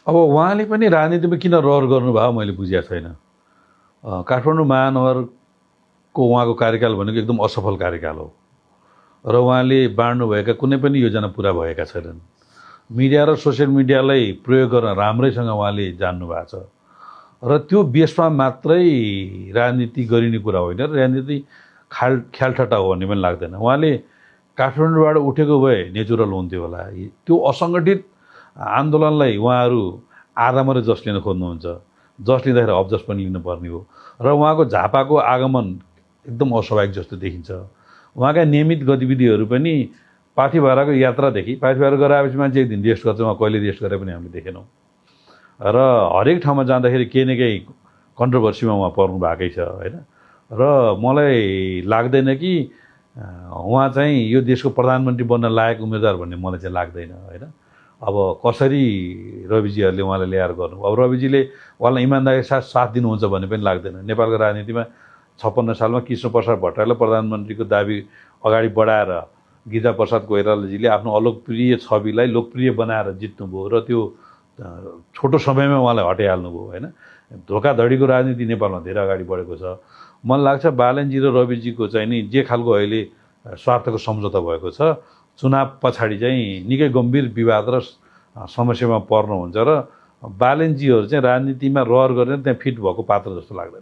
अब उहाँले पनि राजनीतिमा किन रहर गर्नुभयो मैले बुझेको छैन। काठमाडौँ महानगरको उहाँको कार्यकाल भनेको एकदम असफल कार्यकाल हो र उहाँले बाँड्नुभएका कुनै पनि योजना पुरा भएका छैनन्। मिडिया र सोसियल मिडियालाई प्रयोग गर्न राम्रैसँग उहाँले जान्नु भएको छ र त्यो बेसमा मात्रै राजनीति गरिने कुरा होइन र राजनीति ख्यालठट्टा हो भन्ने पनि लाग्दैन। उहाँले काठमाडौँबाट उठेको भए नेचुरल हुन्थ्यो होला। त्यो असङ्गठित आन्दोलनलाई उहाँहरू आधामात्रै जस लिन खोज्नुहुन्छ। जस लिँदाखेरि अब्जस पनि लिनुपर्ने हो र उहाँको झापाको आगमन एकदम अस्वाभाविक जस्तो देखिन्छ। उहाँका नियमित गतिविधिहरू पनि पार्टी भएरको यात्रादेखि पार्टी भएर गएर आएपछि मान्छे एक दिन रेस्ट गर्छ, उहाँ कहिले रेस्ट गरे पनि हामीले देखेनौँ र हरेक ठाउँमा जाँदाखेरि केही न केही कन्ट्रोभर्सीमा उहाँ पर्नु भएकै छ होइन। र मलाई लाग्दैन कि उहाँ चाहिँ यो देशको प्रधानमन्त्री बन्न लायक उम्मेदवार भन्ने मलाई चाहिँ लाग्दैन होइन। अब कसरी रविजीहरूले उहाँलाई ल्याएर गर्नु, अब रविजीले उहाँलाई इमान्दारीका साथ साथ दिनुहुन्छ भन्ने पनि लाग्दैन। नेपालको राजनीतिमा 56 सालमा कृष्णप्रसाद भट्टराईलाई प्रधानमन्त्रीको दाबी अगाडि बढाएर गीता प्रसाद कोइरालाजीले आफ्नो अलोकप्रिय छविलाई लोकप्रिय बनाएर जित्नुभयो र त्यो छोटो समयमा उहाँलाई हटाइहाल्नुभयो होइन। धोकाधडीको राजनीति नेपालमा धेरै अगाडि बढेको छ। मलाई लाग्छ बालनजी र रविजीको चाहिँ नि जे खालको अहिले स्वार्थको सम्झौता भएको छ, चुनाव पछाडि चाहिँ निकै गम्भीर विवाद र समस्यामा पर्नुहुन्छ र बालनजीहरू चाहिँ राजनीतिमा रहर गरेर त्यहाँ फिट भएको पात्र जस्तो लाग्दैन।